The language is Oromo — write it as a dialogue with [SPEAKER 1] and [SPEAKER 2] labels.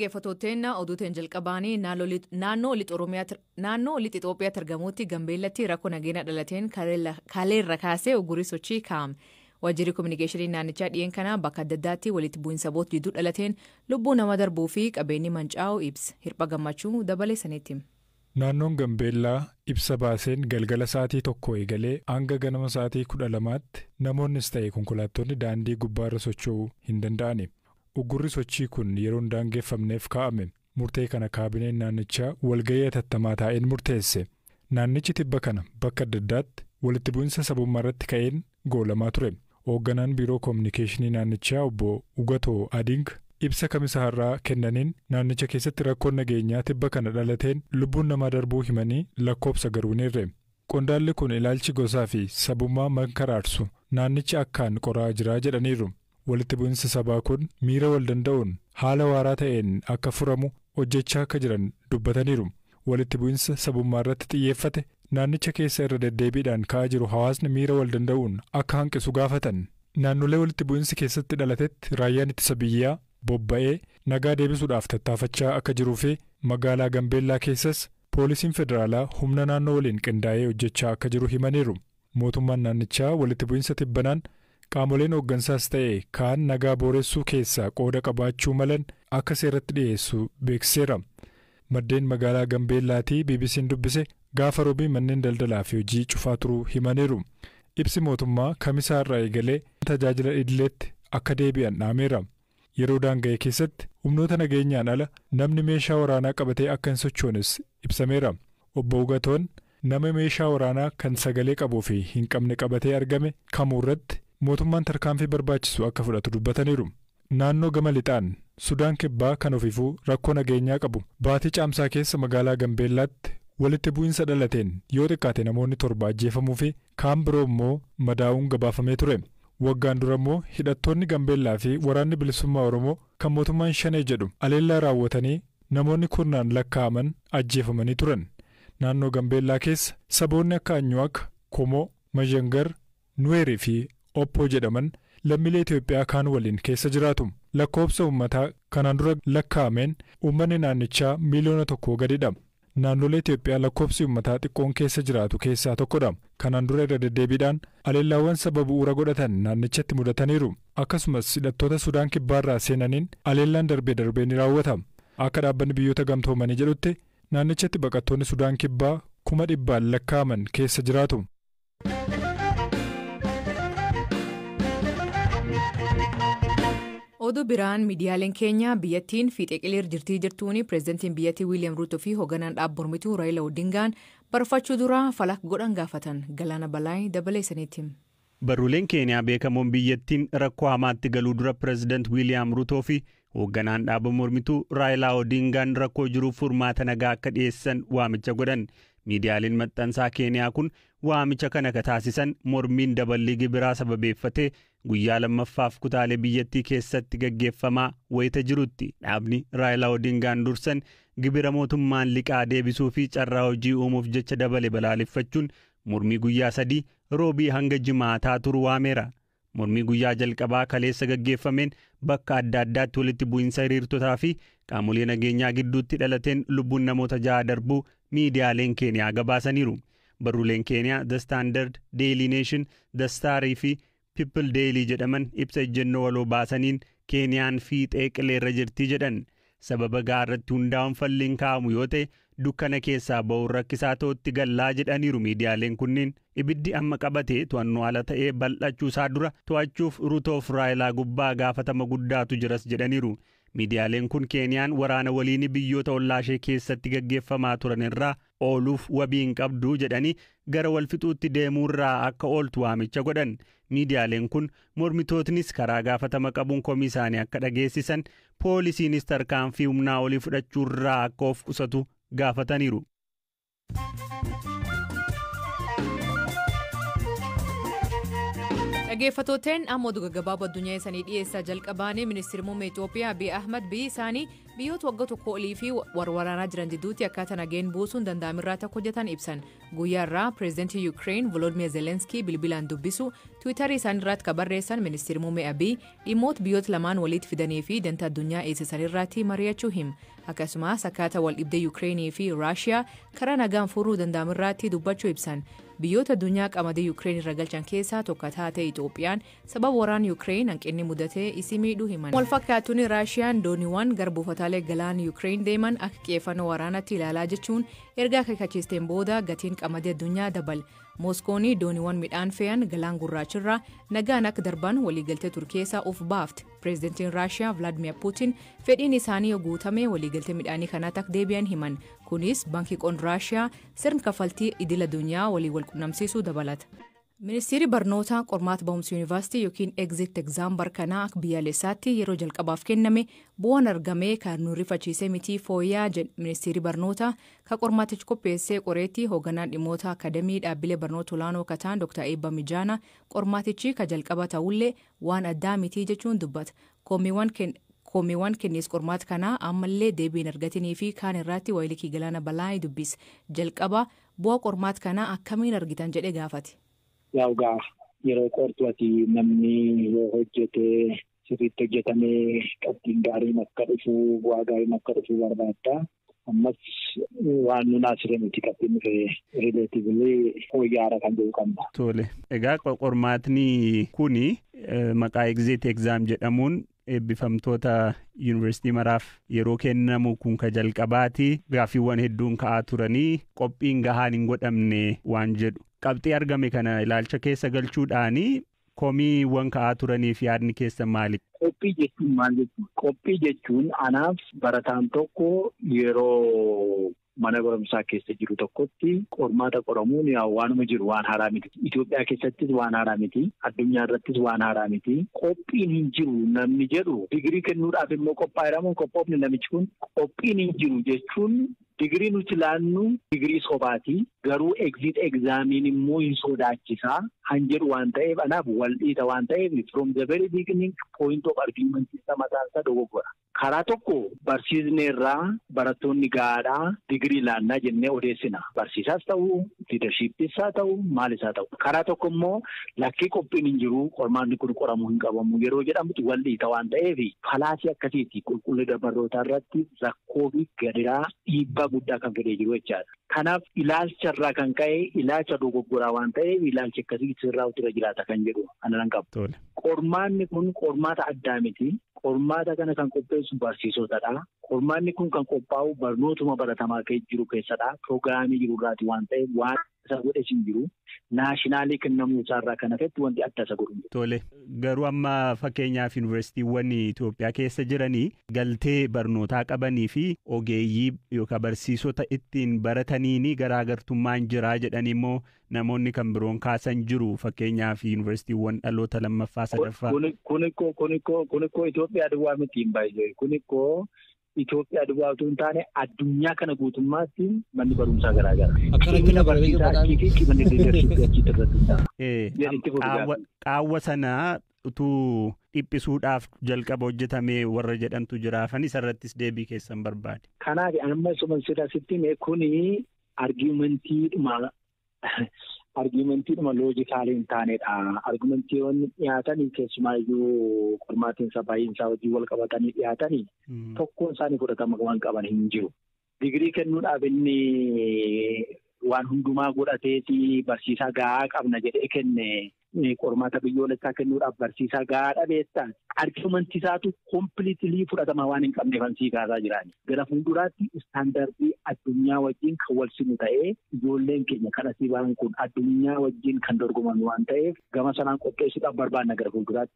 [SPEAKER 1] Dhaggeeffattootni oduutiin jalqabaanii naannoo lixa Itoophiyaatti argamutti Gambeellatti rakkoo nageenya dhalateen kaleerra kaasee uggurii sochii kaa'ame. Waajjirri kominikeeshinii naannichaa dhiyeen kana bakka adda addaatti walitti bu'iinsa boot jidduu dhalateen lubbuu nama darbuu fi qabeenyi mancaa'u ibsa. Hirpha gammachuu dabalee sanitti.
[SPEAKER 2] Naannoon Gambeellaa ibsa baaseen galgala sa'aatii 1 eegalee hanga ganama sa'aatii 12tti namoonnis ta'e konkolaattonni daandii gubbaarra socho'uu hin danda'ani. Uggurri sochii kun yeroo hin daangeffamneef kaa'ame. Murtee kana kaabineen naannichaa walga'ii hatattamaa taa'een murteesse. Naannichi tibba kana bakka adda addaatti walitti bu'insa sabummaa irratti ka'een goolamaa ture. Hoogganaan biiroo koominikeeshinii naannichaa obbo Ugatoo Ading ibsa kamisa har'aa kennaniin naannicha keessatti rakkoon nageenyaa tibba kana dhalateen lubbuun namaa darbuu himanii lakkoobsa garuu hin eerre. Qondaalli kun ilaalchi gosaa fi sabummaa mankaraarsu naannichi akkaan qoraa jira jedhaniiru. Walitti bu'insi sabaa kun miira wal danda'uun haala waaraa ta'een akka furamu hojjechaa akka jiran dubbataniiru. Walitti bu'insa sabummaa irratti xiyyeeffate naannicha keessa irra deddeebiidhaan ka'aa jiru hawaasni miira wal danda'uun akka hanqisu gaafatan. Naannolee walitti bu'insi keessatti dhalatetti raayyaan ittisa biyyaa bobba'ee nagaa deebisuudhaaf tattaafachaa akka jiruu fi magaalaa Gambeellaa keessas poolisiin federaalaa humna naannoo waliin qindaa'ee hojjechaa akka jiru himaniiru. Mootummaan naannichaa walitti bu'insa tibbanaan qaamoleen hooggansaas ta'e kaan nagaa booressuu keessaa qooda qabaachuu malan akka seeratti dhiyeessu beeksiseera. Maddeen magaalaa Gambeellaatii BBC'n dubbise gaafa roobii manneen daldalaa fi hojii cufaa turuu himaniiru. Ibsi mootummaa kamisaa irraa eegalee tajaajila idileetti akka deebi'an dhaameera. Yeroo daanga'e keessatti humnoota nageenyaan ala namni meeshaa waraanaa qabatee akka hin sochoones ibsameera. Obbo Ugatoon nama meeshaa waraanaa kan sagalee qabuu fi hin qabne qabatee argame kamuu irratti mootummaan tarkaanfii barbaachisu akka fudhatu dubbataniiru. Naannoo gama lixaan Sudaan kibbaa kan ofiifuu rakkoo nageenyaa qabu baatii caamsaa keessa magaalaa Gambeellaatti walitti bu'insa dhalateen yoo xiqqaate namoonni 7 ajjeefamuu fi kaan biroo immoo madaa'uun gabaafamee ture. Waggaan dura immoo hidhattoonni Gambeellaa fi waraanni bilisummaa Oromoo kan mootummaan Shanee jedhu aleellaa raawwatanii namoonni kurnaan lakkaa'aman ajjeefamanii turan. Naannoo Gambeellaa keessa saboonni akka Anyuwaak, Komoo, Mazhangar, Nuweerii fi Oppoo jedhaman lammiilee Itoophiyaa kaan waliin keessa jiraatu. Lakkoobsa uummataa kanaan dura lakkaa'ameen uummanni naannichaa miiliyoona 1 gadidha. Naannolee Itoophiyaa lakkoobsi uummataa xiqqoon keessa jiraatu keessaa tokkodha. Kanaan dura irra deddeebiidhaan aleellaawwan saba bu'uura godhatan naannichatti mudataniiru. Akkasumas hidhattoota Sudaan kibbaarraa seenaniin aleellaan darbee darbee ni raawwata. Akka dhaabbanni biyyoota gamtoomanii jedhutti naannichatti baqattoonni Sudaan kibbaa 100,000 lakkaa'aman keessa jiraatu.
[SPEAKER 1] Oduu biraan miidiyaaleen keenya biyyattiin fiixee qileer jirtii jirtuuni pireezidantiin biyyattii Wiiliyaam Ruutoo fi hoogganaan dhaab mormituu Raayila Odingaan barfachuu dura falak godhan gaafatan. Galaana Balaay dabalee sanitti.
[SPEAKER 3] Barruuleen Keeniyaa beekamoon biyyattiin rakkoo hamaatti galuu dura pireezidant Wiiliyaam Ruutoo fi hoogganaan dhaaba mormituu Raayilaa Odingaan rakkoo jiruuf furmaata nagaa akka dhiyeessan waamicha godhan. Miidiyaaleen maxxansaa Keeniyaa kun waamicha kana ka taasisan mormiin daballii gibiraa sababeeffatee guyyaa lammaffaaf kutaalee biyyattii keessatti gaggeeffamaa wayita jirutti. Dhaabni Raayilaa Odingaan dursan gibira mootummaan liqaa deebisuu fi carraa hojii uumuuf jecha dabale balaaleffachuun mormii guyyaa 3 roobii hanga jimaataa turu waameera. Mormii guyyaa jalqabaa kaleessa gaggeeffameen bakka adda addaatti walitti bu'insa hiriirtotaa fi qaamolee nageenyaa gidduutti dhalateen lubbuun namoota 6 darbuu miidiyaaleen Keeniyaa gabaasaniiru. Barruuleen Keeniyaa The Standard, Daily Nation, The Star fi People Daily jedhaman ibsa ejjennoo waloo baasaniin Keeniyaan fiixee qileerra jirti jedhan. Sababa gaarratti hundaa'uun falliin kaa'amu yoo ta'e dukkana keessaa ba'uun rakkisaa ta'utti gallaa jedhaniiru miidiyaaleen kunneen. Ibiddi amma qabatee to'annoo ala ta'ee bal'achuu isaa dura to'achuuf Ruutoof Raayilaa gubbaa gaafatama guddaatu jiras jedhaniiru. Miidiyaaleen kun Keeniyaan waraana waliin biyyoota ollaa ishee keessatti gaggeeffamaa turan irraa ooluuf wabii hin qabdu jedhanii gara walfixuutti deemuurraa akka ooltu waamicha godhan. Miidiyaaleen kun mormitootnis karaa gaafatama qabuun komii isaanii akka dhageessisan poolisiinis tarkaanfii humnaa olii fudhachuurraa akka of qusatu gaafataniiru.
[SPEAKER 1] Dhaggeeffattooteen amma oduu gaggabaaboo addunyaa isaanii dhiyeessaa jalqabaanii ministeerri muummee Itoophiyaa Abiy Ahmad biyyi isaanii biyyoota waggaa tokko olii fi warwaraanaa jiran jidduutti akkaataa nageen buusuun danda'amirraa tokko hojjetan ibsan. Guyyaa irraa pireezidantii Yuukireen Volodimiir Zelenskii bilbilaan dubbisu Tiwiitarii isaanii irratti kan barreessan ministeerri muummee Abiy dhimmoota biyyoota lamaan walitti fidanii fi dantaa addunyaa eegsisan irratti mari'achuu himu. Akkasumas akkaataa wal dhibdee Yuukireenii fi Raashiyaa karaa nagaan furuu danda'amirraatti dubbachuu ibsan. Biyyoota addunyaa qamadii Yuukireen irra galchan keessaa tokko taate Itoophiyaan sababa waraana Yuukireen hanqinni mudatee isii miidhuu himan. Wal fakkaatuun Raashiyaan dooniiwwan gara buufataalee galaana Yuukireen deeman akka xiyyeeffannoo waraanaatti ilaalaa jechuun erga akeekkachiisteen booda gatiin qamadii addunyaa dabale. Mooskoon dooniiwwan midhaan fe'an galaan gurraachirraa nagaan akka darban waliigaltee Turkeessaa of baafte. Pireezidantiin Raashiyaa Vilaadimir Puutiin fedhiin isaanii yoo guutame waliigaltee midhaanii kanaatti akka deebi'an himan. Kunis baankii qonna Raashiyaa sirna kaffaltii idil addunyaa waliin wal qunnamsiisuu dabalata. Ministeerri barnootaa qormaata ba'umsa yuunivarsiitii yookiin exit exam barkanaa akka biyyaalessaatti yeroo jalqabaaf kenname bu'aan argame kan nu rifachiise miti fooyya'aa jedhe. Ministeerri barnootaa kan qormaatichi qopheessee qoreetti hoogganaan dhimmoota akademii dhaabbilee barnoota olaanoo akka ta'an Dr. Eebba Mijaana qormaatichi kan jalqaba ta'ullee waan addaa miti jechuun dubbata. Komiiwwan kennis qormaata kanaa ammallee deebiin argatinii fi kaan irratti wayilikii galaana balaa dubbise. Jalqaba bu'aa qormaata kanaa akkamiin argitan jedhee gaafate.
[SPEAKER 4] Yaa'ugaa yeroo qortu ati namni yoo hojjete sirriitti hojjetamee qabxiin gaariin akka dhufu bu'aa gaariin akka dhufu barbaadda. Ammas waan nun asirra miti qabxiin dhufe relatively fooyya'aadha kan jedhu qabna.
[SPEAKER 3] Tole egaa qormaatni kuni maqaa exit exam jedhamuun eebbifamtoota yuunivarsiitii maraaf yeroo kennamu kun ka jalqabaati. Gaaffiiwwan hedduun ka'aa turanii qophiin gahaan hin godhamne waan jedhu. Qabxii argame kana ilaalcha keessa galchuudhaani komiiwwan ka'aa turaniif yaadni keessa maali?
[SPEAKER 4] Qophii jechuun maal jechuudha? Qophii jechuun anaaf barataan tokko yeroo mana barumsaa keessa jiru tokkotti qormaata qoramuun waanuma jiru waan haaraa miti. Itoophiyaa keessattis waan haaraa miti. Addunyaa irrattis waan haaraa miti. Qophiin hin jiru namni jedhu digirii kennuudhaaf immoo qophaa'eera moo qophoofne namichi kun qophiin hin jiru jechuun digirii nuti laannu digirii sobaati. Garuu exit examiin immoo hin sodaachisaa han jedhu waan ta'eef anaaf wal dhiita waan ta'eef from the very beginning point of argument isa mataan isaa dogoggora. Karaa tokko barsiisneerraa barattoonni gahaadhaa digirii laannaa jennee odeessina. Barsiisaas ta'u, leadershipis haa ta'u, maalis haa ta'u. Karaa tokko immoo lakkii qophiin hin jiru, qormaanni kun qoramuu hin qabamu yeroo jedhamutti wal dhiita waan ta'eef fallacy akkasiiti qulqullina barnootaa irratti rakkoo fi gadiraa dhiibbaa guddaa kan fidee jiru jechaadha. Kanaaf ilaalcha irraa kan ka'e ilaalcha dogoggoraa waan ta'eef ilaalchi akkasii sirraa irra jiraata kan jedhu ana nan qabu. Qormaanni kun qormaata addaa miti. Qormaata kana kan qopheessu barsiisotadha. Qormaanni kun kan qophaa'u barnootuma baratamaa jiru keessadha. Piroogiraamii jiru irraati waan ta'eef waan isa godhes hin jiru. National kennamuu isaarraa kan hafetti wanti adda isa godhu.
[SPEAKER 3] Tole garuu amma fakkeenyaaf yuunivarsiitiiwwan Itoophiyaa keessa jiranii galtee barnootaa qabanii fi ogeeyyii yookaan barsiisota ittiin barataniin garaagartummaan jiraa jedhanii immoo namoonni kan biroon kaasan jiru fakkeenyaaf yuunivarsiitiiwwan dhaloota lammaffaa sadaffaa.
[SPEAKER 4] Kunikoo Itoophiyaa duwwaa miti hin baay'ee kunikoo Itoophiyaa duwwaa utuu hin taane addunyaa kana guutummaatti manni barumsaa garaagara.
[SPEAKER 5] Akka
[SPEAKER 4] Barsiisaa achii fi cimina leadershipii achitti irratti hundaa'a.
[SPEAKER 3] Qaawwa sana utuu dhiphisuudhaaf jalqaba hojjetamee warra jedhantu jiraafan isarrattis deebii keessan barbaade.
[SPEAKER 4] Kanaaf amma suma sitti hime kuni argumentiidhuma logical hin taanedha. Argumentiiwwan dhiyaatanii keessumaayyuu qormaatiinsa baay'insaa hojii wal qabatanii dhiyaatanii tokkoon isaanii fudhatama waan qaban hin jiru. Digirii kennuudhaaf inni waan hundumaa godhateeti barsiisaa gahaa qabna jedhee kenne qormaata biyyoolessaa kennuudhaaf barsiisaa gahaa dhabeessa. Argumentiisaatu completely fudhatama waan hin qabneef ansii kaasaa jiraani. Gara fuulduraatti standardii addunyaa wajjin kan wal simu ta'ee ijoolleen keenya kan asii ba'an kun addunyaa wajjin kan dorgoman waan ta'eef gama sanaan qopheessuudhaaf barbaanna gara fuulduraatti.